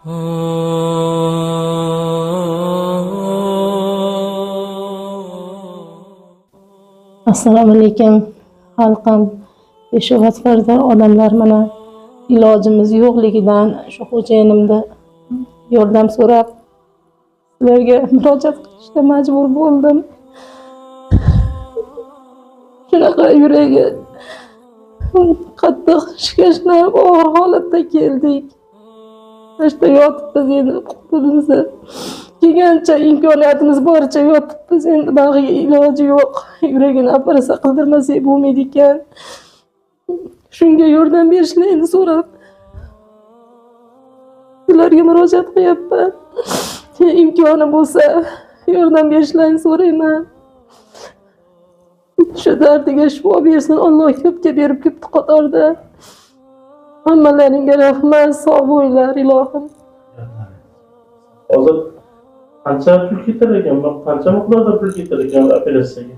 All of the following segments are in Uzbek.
Assalomu alaykum xalqim, Beshovot farda odamlar, mana ilojimiz yo'qligidan shu xo'jayinimda yordam so'rab sizlarga murojaat qilishga majbur bo'ldim. Shunaqa yuragi qattiq shikastlanib og'ir holatda keldik. Shu yotibmiz endi, qo'limizda kelgancha imkoniyatimiz boricha yotibmiz endi, bag'iga iloji yo'q. Yuragini operatsiya qildirmasak bo'lmaydi ekan. Shunga yordam berishlarini so'rab sizlarga murojaat qilyapman. Imkoni bo'lsa yordam berishlarini so'rayman. Shu dardiga shifo bersin, Alloh ko'pga berib ko'pni qatorda. Hammalaringga rahmat, sog' bo'linglar ilohim. Hozir qancha pul ketar ekan? Qancha miqdorda pul ketar ekan operatsiyaga?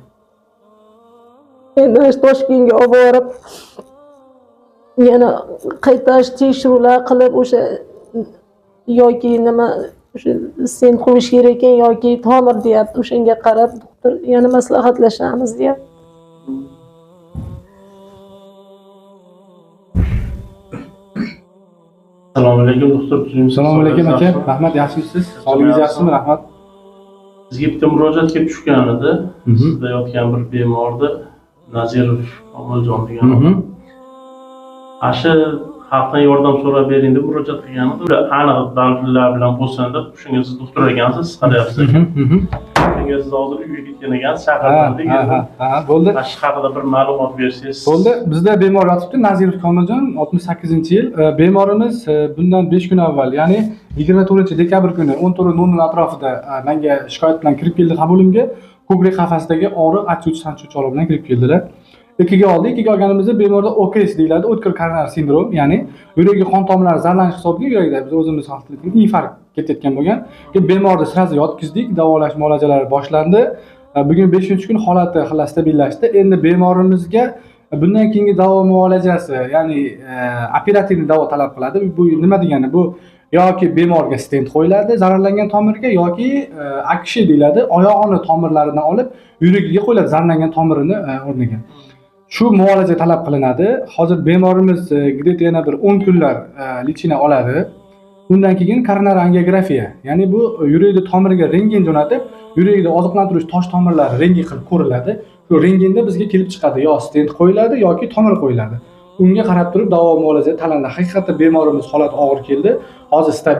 Endi Toshkentga olib borib yana qaytash tekshiruvlar qilib o'sha yoki nima o'sha sen qo'yish kerak ekan yoki tomir deyapti, o'shanga qarab doktor yana maslahatlashamiz deyapti. Assalomu alaykum doktor. Assalomu alaykum aka, rahmat, yaxshimisiz? Sog'ligingiz yaxshimi? Rahmat. Bizga bitta murojaat kelib tushgan edi. Sizda yotgan bir bemorni, Nazirov Komiljon degan odam. Shu xalqdan yordam so'rab bering deb murojaat qilgan edi. Ular aniq dalillar bilan bo'lsin deb, shunga siz doktor ekansiz, siz qarayapsiz. Shunga siz hozir uyga ketgan ekansiz, chaqirdik. Ha, bo'ldi. Shu haqida bir ma'lumot bersangiz. Bo'ldi. Bizda bemor yotibdi, Nazirov Komiljon, 68-yil. Bemorimiz bundan 5 kun avval, ya'ni 24 dekabr kuni 14:00 atrofida menga shikoyat bilan kirib keldi qabulimga. Ko'krak qafasidagi og'riq, achuvchi, sanchuvchi og'riq bilan kirib keldilar. Ikkiga oldik. Ikkiga olganimizda bemorda OKS deyiladi, o'tkir koronar sindrom, ya'ni yuragi qon tomirlari zararlanish hisobiga yurakda biz o'zimiz infarkt ketayotgan bo'lgan. Keyin bemorni sразу yotqizdik, davolash muolajalari boshlandi. Bugun 5-kun, holati xillas stabillashdi. Endi bemorimizga bundan keyingi davo muolajasi, ya'ni operativ davo talab qiladi. Bu nima degani? Bu yoki bemorga stent qo'yiladi zararlangan tomirga, yoki akshi deyiladi, oyog'ini tomirlaridan olib yuragiga qo'yiladi zararlangan tomirini o'rniga. Shu muolaja talab qilinadi. Hozir bemorimiz где-то yana bir 10 kunlar лечение oladi. Undan keyin koronar angiografiya, ya'ni bu yurakni tomiriga rentgen jo'natib, yurakni oziqlantirish tosh tomirlari rentgen qilib ko'riladi. Shu rentgenda bizga kelib chiqadi, yo stent qo'yiladi yoki tomir qo'yiladi. Unga qarab turib davo muolaja tanlanadi. Haqiqatda bemorimiz holati og'ir keldi. Hozir stabil.